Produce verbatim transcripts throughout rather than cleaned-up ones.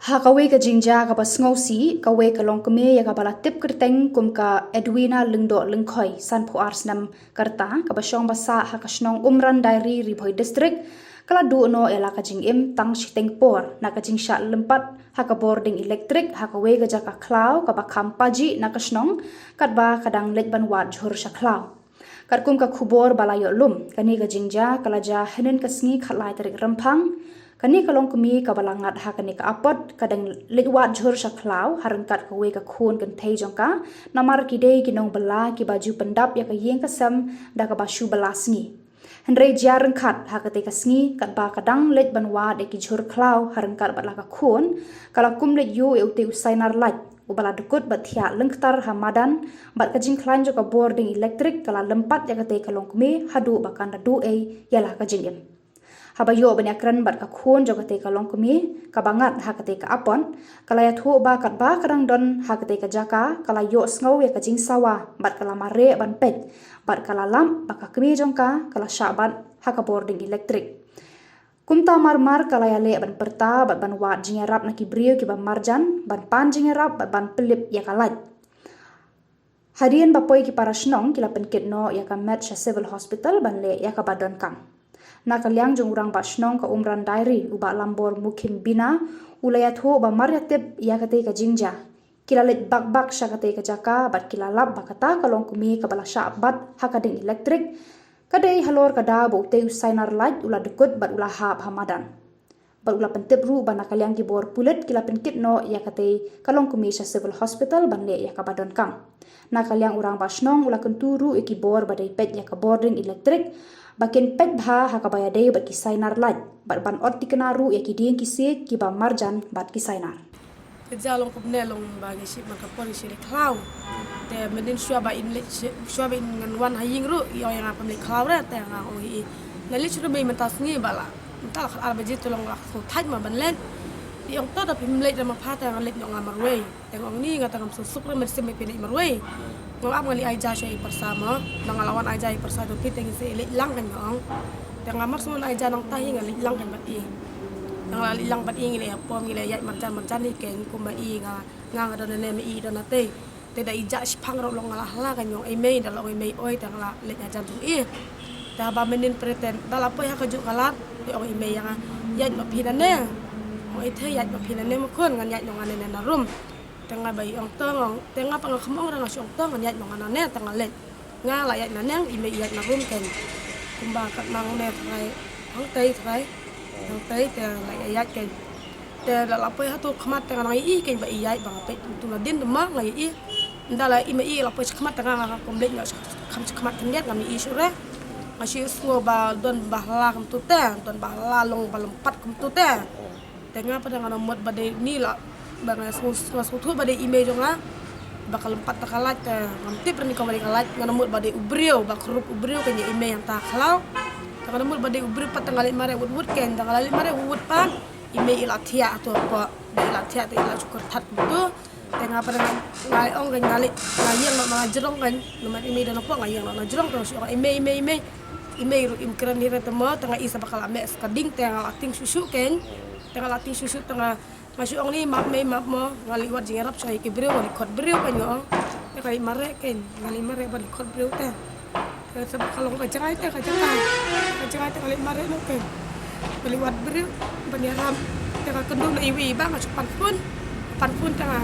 Ha kawei ka jingjia kaba sngewsih, kawei ka longkmie ïa kaba la tip kyrteng kum ka Edwina Lyngdoh Lyngkhoi, sanphew ar snem ka rta, kaba shong ba sah ha ka shnong Umran Diary, Ri Bhoi District, ka la duh noh ïa la ka jingim tang shiteng por na ka jingshah lympat ha ka bording elektrik ha kawei ka jaka khlaw kaba kham pajih na ka shnong, katba ka dang leit ban wad jhur sha khlaw. Katkum ka khubor ba la ïoh lum, kane ka jingjia ka la jia hynnin ka sngi khatlai tarik Rymphang. Kane ka longkmie kaba la ngat ha kane ka apot ka dang leit wad jhur sha khlaw ha ryngkat kawei ka khun kynthei jong ka, namar ki dei ki nongbylla kiba ju pyndap ïa ka ïing ka sem da kaba shu bylla sngi. Hynrei jia ryngkat ha katei ka sngi, katba ka dang leit ban wad ïa ki jhur khlaw ha ryngkat bad la ka khun, ka la kum leit ïuh ïa utei u sainar lait uba la dkut bad thiah lyngktar ha madan, bad ka jingkhlaiñ jong ka bording elektrik ka la lympat ïa katei ka longkmie haduh ba kan da duh ei ïa la ka jingim. Haba ïoh ban ïakren bad ka khun jong katei ka longkmie kaba ngat ha katei ka apot, ka la ïathuh ba katba ka dang don ha katei ka jaka, ka la ïohsngew ïa ka jingsawa bad ka la mareh ban peit, bad ka la lap ba ka kmie jong ka ka la shah bat ha ka bording elektrik. Kumta marmar ka la ïaleh ban pyrta bad ban wad jingïarap na ki briew kiba marjan ban pan jingïarap bad ban pynlip ïa ka lait. Hadien ba poi ki para shnong, ki la pynkit noh ïa ka met sha Civil Hospital ban leh ïa kaba donkam. Na ka liang jong u rangbah shnong ka Umran Diary, u Bah Lambor Mukhim Bina, u la ïathuh ba mar ïa tip ïa katei ka jingjia, ki la leit bak bak sha katei ka jaka bad ki la lap ba kata ka longkmie kaba la shah bat ha ka ding elektrik ka dei halor ka daw ba utei u sainar lait u la dkut bad u la hap ha madan. Bad u la pyntip ruh ba na ka liang ki bor pulit ki la pynkit noh ïa katei ka longkmie sha Civil Hospital ban leh ïa kaba donkam. Na ka liang u rangbah shnong u la kyntu ruh ïa ki bor ba dei peit ïa ka bording elektrik ba kin peit bha ha kaba ïadei bad ki sainar lait, bad ban ot thikna ruh ïa ki dieng ki siej kiba marjan bad ki sainar. Ka jia long kumne, long ba ngi shim man ka por ngi shim leit khlaw. Te mynnin shuwa ba in leit shi-, shuwa ba in ngan wan ha ïing ruh, i ong ïa nga pham leit khlaw re, te nga ong ïa i, la leit shuh re mei mynta sngi ba la, mynta la khatar baje, te long la sngewthait ma ban leit. I ong to da phim leit re ma pha, te ngan leit noh nga marwei. Te nga ong ni, nga te ngam suk suk re, mynsiem ba phin leit marwei. Nga ap ngan leit ai ja sha i pyrsa mo. Nang nga la wan ai ja i pyrsa jong phi te ngi sa leit lang, kan nga ong. Te nga mar sngewbha ai ja nangta hi, nga leit lang kan bad i. Nang la leit lang bad i, ngi leit ha pom, ngi leit ïaid marjan marjan hi, keiñ kumba i nga, nga nga don nane ma i don natei. Te da i jah shiphang ruh long nga la hala, kan nga ong ei mei, da la ong ei mei oi, te nga la leit hajan jong i. Te haba mynnin pret te da la poi ha kajuh ka lad, te ong ei mei ïa nga, ïaid noh phi nane. Ong ei te ïaid noh phi nane ma khun, ngan ïaid noh nga nane na rum. Te nga ba i ong to nga ong, te nga pat nga kham ong re, nga shu ong to ngan ïaid noh nga nane, te nga leit. Nga la ïaid nangne, i mei i ïaid na rum keiñ. Kumba katba nang ne trai, hangtei trai, hangtei te la ïaid keiñ. Te la la poi hato khmat te nga nang ïohi keiñ ba i ïaid, ba nga peit kumtu nadien te ma nga ïohi. Ynda la i mei i la poi sha khmat te nga, nga kum leit noh sha kham sha khmat khyndiat, ngam ïohi shuh re. Nga shu sngew ba don ba hala kumtu te, don ba hala long ba lympat kumtu te. Te nga pat ngan ym mut ba dei ni la, ba nga sngew, nga sngewthuh ba dei i mei jong nga. Ba ka lympat da ka lait te ngam tip re ni ka, ba dei ka lait, ngan ym mut ba dei u briew, ba ka rup u briew keiñ ïa i mei hangta khlaw. Te ngan ym mut ba dei u briew pat, te nga leit mareh wut wut keiñ, te nga la leit mareh wut wut pat. I mei i la thiah hato hapoh, i la thiah te i la shu kyrthat kumtu. Te nga pat nga, nga ong keiñ nga leit, nga ïeng noh na jrong keiñ, namar i mei don hapoh, nga ïeng noh na jrong, te nga shu ong ei mei, ei mei, ei mei. I mei ruh im kren hi re te mo, te nga i sa ba ka la meh sa ka ding, te nga la tieng shuh shuh keiñ. Te nga la tieng shuh shuh, te nga, nga shu ong ni map mei map mo, nga leit wad jingïarap sha ïa ki briew, nga leit khot briew keiñ nga ong. Te ka leit mareh keiñ, nga leit mareh ban leit khot briew te. Te sa ba ka long ka jngai te, ka jngai. Ka jngai te ka leit mareh noh keiñ. Ka leit wad briew ban ïarap. Te ka kynduh na iwei i bah, nga shu pan phone. Pan phone te nga,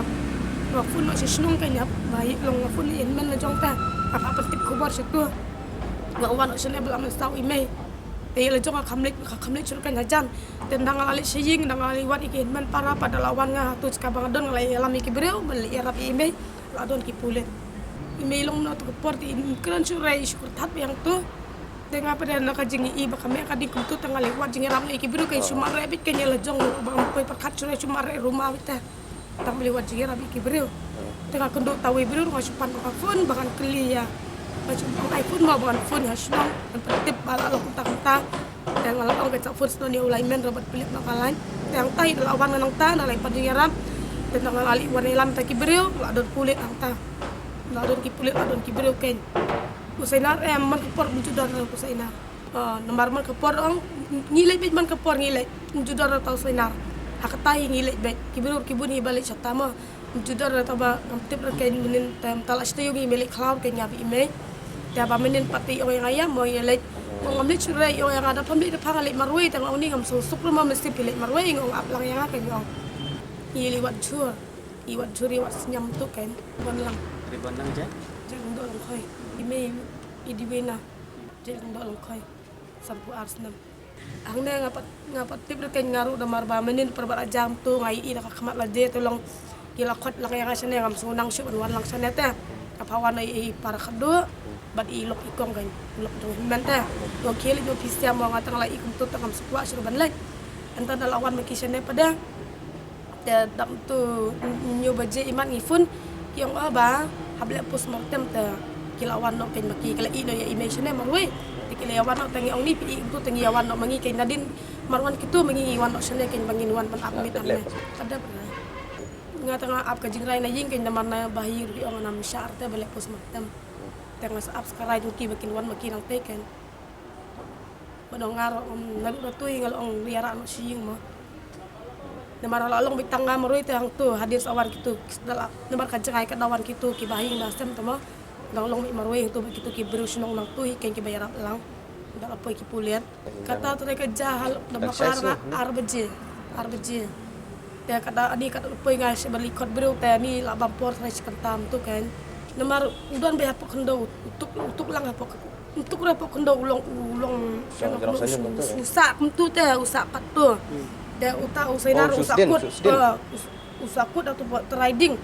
nga phone noh sha shnong keiñ, ba i long, nga phone ïa i hynmen la jong te. Nga phah pyntip khubor sha tu. Nga wan noh shane ba la mynsaw i mei. Te ïa la jong nga kham leit, nga kham leit shuh keiñ hajan. Te ynda nga la leit sha ïing, ynda nga la leit wad ïa ki hynmen para pat, da la wan nga ha tu jaka ba nga don, nga la ïalam ïa ki briew ban leit ïarap ïa i mei. La don ki pulit. I mei i long na tu ka por te im kren shuh re, i shu kyrthat biang tu. Te nga pat na ka jingïohi ba ka meh ka ding kumtu, te nga leit wad jingïarap na ïa ki briew, keiñ shu mareh beit keiñ, ïa la jong ba ngam poi pyrkhat shuh re, shu mareh ruma beit te. Tang ba leit wad jingïarap ïa ki briew. Te nga kynduh ta wei briew, nga shu pan ka phone ba ngan kylli ïa, nga shu pan iPhone mo ba ngan phone ïa shnong, ngan pyntip ba la long kumta kumta. Te nga la ong keiñ sa phone shnong ïa u lineman ruh ban pynlip noh ka line. Te hangta hi da la wan nga nangta, da la pan jingïarap. Te ynda nga la leit wan ïalam ïa ki briew, la don pulit hangta. La don ki pulit, la don ki briew keiñ. U sainar em, man ka por um ju don u sainar. Ah, namar man ka por ong, ngi leit beit man ka por ngi leit, um ju don uta u sainar. Ha kata hi ngi leit beit, ki briew ki bun hi ba leit shata mo. Judor re taba ngam tip re kein mynnin te mynta la shi taïew ngi me leit khlaw kein nga bad i mei. Te ba mynnin pat te i ong ïa nga ïa mo ïa leit. Mo ngam leit shuh re i ong ïa nga da pham leit da phang leit marwei te nga ong ni ngam sngewsuk re mo mynstep phi leit marwei nga ong ap lang ïa nga kein nga ong. I leit wad jhur, i wad jhur i wad sniam tu kein. Wan lang. Ri wan lang je? Je Lyngdoh Lyngkhoi. I mei i Diwena. Je Lyngdoh Lyngkhoi. Sanphew ar snem. Hangne nga pat, nga pat tip re kein nga ruh namar ba mynnin pyrbat jam tu nga ïohi da ka khmat lade te long ki la khot lang ïa nga shane ngam sngewdang shuh ban wan lang shane te. Nga pat wan ïa i para khadduh bad i lok i kong kein, lok jong hynmen te. Nga khie leit noh phi siam mo nga tang la i kumtu te ngam sngewkwah shuh ban leit. Hynda la wan ma ki shane pat de. Te dap tu hynñiew baje imat ngi phone ki ong o ba hap leh postmortem te ki la wan noh kein ma ki, ki la ïeh noh ïa i mei shane marwei. Te ki la ïa wan noh te ngi ong ni phi ïeh kumtu te ngi ïa wan noh ma ngi kein nadien mar wan kitu ma ngi ngi wan noh shane kein ba ngin wan ban ap mih hangne. Ka dep re. Nga te nga ap ka jingrai na ïing kein namar na ba hi ruh ki ong ngam shah te ba leh postmortem. Te nga sa ap sa ka rai jong ki ba kin wan ma ki nangtei kein. Ba dang nga ruh, um, naduh da tu hi nga la ong ïarap noh sha ïing mo. Namar la long beit tang nga marwei te hangtu hadien sa wan kitu. Namar ka jngai ka da wan kitu ki ba hi ba sem te mo. Dang long beit marwei hangtu bad kitu ki briew shnong nangtu hi kein ki ba ïarap lang. Da la poi ki pulit. Kata te ka ja hal da baklar nga ar baje. Ar baje. Te kata ani kata poi nga sha bali kot briew te ani la bam por trai shi kyntam tu kein. Namar u don beit hapoh khyndew, u tuk, u tuk lang hapoh, u tuk re hapoh khyndew u long, u long, u sah kumtu te, u sah pat tu. Te uta u Sainar u sah kut, u sah kut atu trai ding.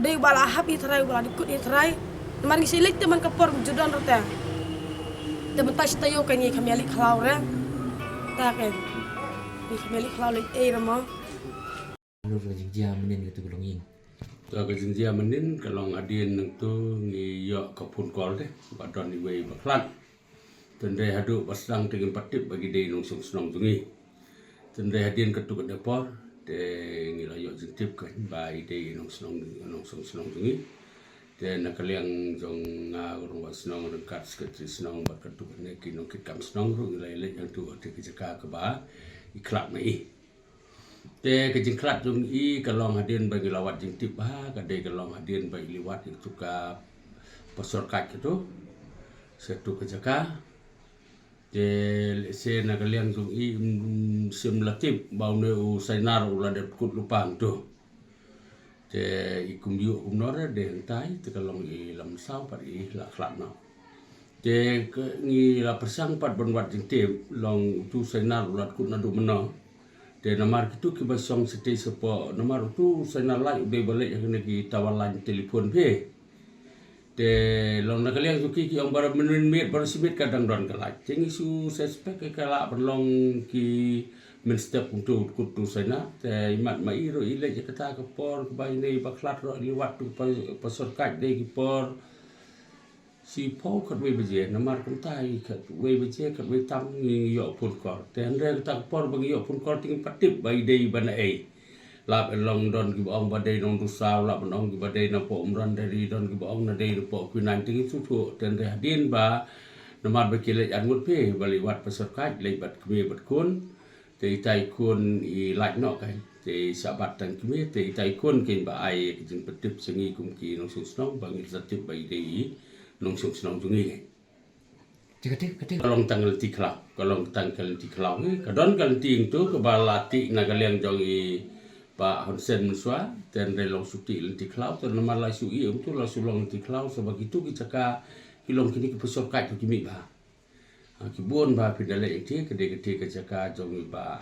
Dei ba la hap i trai, ba la dikut i trai. Namar ngi shu leit te man ka por judon re te. Te mynta shi taïew ka ngi kham ïaleit khlaw re. Ta kein. Ngi kham ïaleit khlaw leit ei re mo. Halor ka jingjia mynnin katu ka longïing. To ka jingjia mynnin ka long hadien nangtu ngi ïoh ka phone call te ba don iwei ba khlad. Tynrai haduh ba sdang te ngim pat tip ba ki dei nongshong shnong jong ngi. Tynrai hadien katu ka dei por te ngi la ïoh jingtip kein ba i dei nongshong, nongshong shnong jong ngi. Te na ka liang jong nga u rangbah shnong ryngkat secretary shnong bad katu kane ki nongkitkam shnong ruh ngi la ïaleit hangtu te ka jaka kaba i khlad ma i. Te ka jingkhlad jong i ka long hadien ba ngi la wad jingtip ba ka dei ka long hadien ba i la wad ïa katu ka pastor kaj katu sha katu ka jaka. Te lehse na ka liang jong i, mm, sim la tip ba une u Sainar u la dep kut lypa hangtu. Te i kum ïoh kumno re dei hangta i te ka long i la mynsaw pat i la khlad noh. Te ngi la pyrshang pat ban wad jingtip long utu u Sainar u la dep kut naduh mynno. Te namar kitu kiba shong shatei shapoh namar utu u Sainar lait u dei ba leit ha kine ki tower line telephone phi. Te long na ka liang jong ki ki ong ba mynmiet baroh shi miet ka dang don ka lait. Te ngi shu suspect ka lah ban long ki mynstep kumtu kut utu u Sainar. Te imat ma i ruh i leit ïa kata ka por kaba ine i ba khlad ruh i la wad tu ka pastor kaj dei ki por shiphew khatwei baje, namar kumta i khatwei baje khatwei tam ngi ïoh phone call. Te hynrei kata ka por ba ngi ïoh phone call te ngim pat tip ba i dei ba na ei. Lah ban long don kiba ong ba dei nongdusau, lah ban ong kiba dei napoh Umrandari, don kiba ong na dei napoh Kwinang te ngim sngewthuh. Te hynrei hadien ba namar ba ki leit arngut phi ba leit wad pastor kaj leit bad kmie bad khun. Te itai khun i lait noh kein. Te i shah bat tang kmie, te itai khun kein ba ai ka jingpyntip sha ngi kum ki nongshong shnong ba ngi sa tip ba i dei i nongshong shnong jong ngi kein. Te kata, kata ka long tang ka lynti khlaw, ka long tang ka lynti khlaw ngi, ka don ka lynti hangtu kaba la tih na ka liang jong i Bah Hun Sen mynshuwa, te hynrei long shu tih lynti khlaw, te namar la shu i hangtu la shu long lynti khlaw, sa ba kitu ki jaka ki long kine ki pastor kaj ki mih bha. Ha, ki bun ba phi da leh ïa ki, ka dei ka dei ka jaka jong i Bah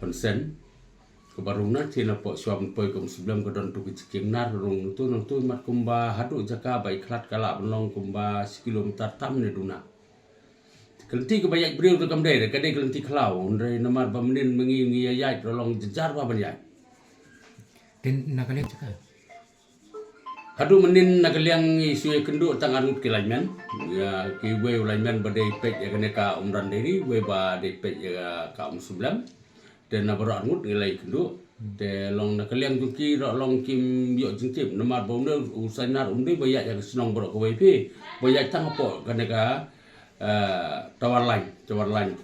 Hun Sen. Kaba rung na te napoh shuwa ban poi ka Umshlem ka don tu ka jingkieng nar rung nangtu nangtu mat kumba haduh jaka ba i khlad ka lah ban long kumba shi kilometer tam ne duna. Ka lynti kaba ïaid briew te kam dei, ka dei ka lynti khlaw, hynrei namar ba mynnin ma ngi ngi ïa ïaid ruh long jynjar ba ban ïaid. Te na ka liang jaka. Haduh mynnin na ka liang i shu ïakynduh tang arngut ki lineman. Ïa kiwei u lineman ba dei peit ïa kane ka Umrandari, wei ba dei peit ïa ka Umshlem. Te na baroh arngut ngi la ïakynduh. Te long na ka liang jong ki ruh long kim ïoh jingtip namar ba une u Sainar um dei ba ïaid ïa ka shnong baroh kawei phi. Ba ïaid tang hapoh kane ka, eh, tower line, tower line.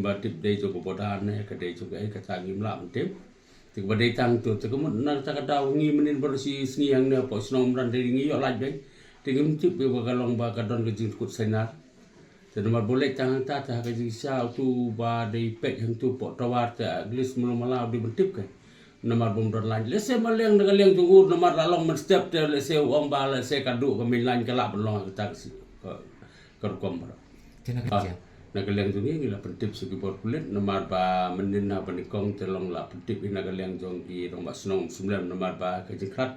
Ba tip dei jong ka border ne ka dei jong ka ei kata ngim lah ban tip. Te kaba dei tang tu te ka mut na kata ka daw ngi mynnin baroh shi sngi hangne hapoh shnong Umran te ngi ïoh lait beit. Te ngim tip ba ka long ba ka don ka jingkut sainar. Te namar ba u leit tang hangta te ha ka jingshisha utu ba dei peit hangtu hapoh tower te at least mano mala u dei ban tip ka. Namar bym don lait. Lehse ma liang na ka liang jong u namar la long mynstep te lehse u ong ba lehse ka duh ka main line ka lah ban long ha kata ka sngi. Ka, ka rukom baroh. Te na ka liang jong ngi ngi la pyntip sha ki bor pulit namar ba mynnin ha ba nyngkong te long la pyntip hi na ka liang jong ki rangbah shnong Umsumlem namar ba ka jingkhrat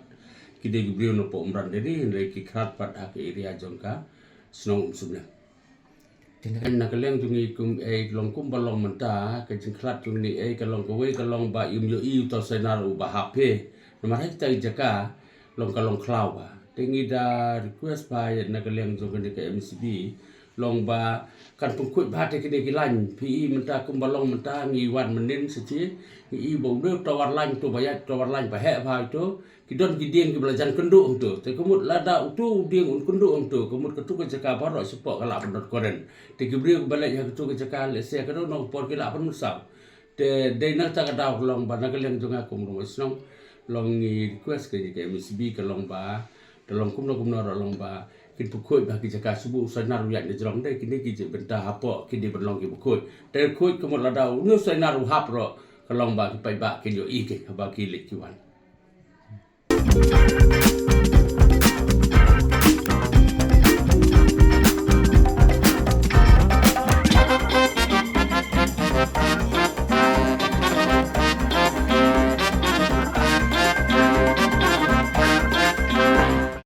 ki dei ki briew napoh Umran dei hynrei ki khrat pat ha ka area jong ka shnong Umsumlem. Te na ka liang jong ngi kum ei long kum ba long mynta ka jingkhrat jong ngi ei ka long kawei ka long ba im ïohi uta u sainar uba hap hi namar ha kita ki jaka long ka long khlaw ba. Te ngi da request ba na ka liang jong kane ka M C B long ba kan pynkhuid bha te kine ki line phi i mynta kumba long mynta ngi wan mynnin sa chi ngi i ba u dei tower line to ba ïaid tower line ba heh bha to ki don ki dieng ki ba la jan kynduh hangto te ka mut lada uto u dieng un kynduh hangto ka mut katu ka jaka baroh shapoh ka lah ban don current te ki briew ba leit ha katu ka jaka lehse ka don ka por ki lah ban mynsaw. Te dei na kata ka daw ka long ba na ka liang jong nga kum u rangbah shnong long ngi request ka ka M C B ka long ba te long kumno kumno ruh long ba kin pynkhuid ba ki jaka shuh u sainar u ïaid na jrong dei kine ki jingpynta hapoh kin dei ban long ki ba khuid. Te khuid ka mut lada une u sainar u hap ruh ka long ba ki paidbah kin ïohi ki haba ki leit ki wan.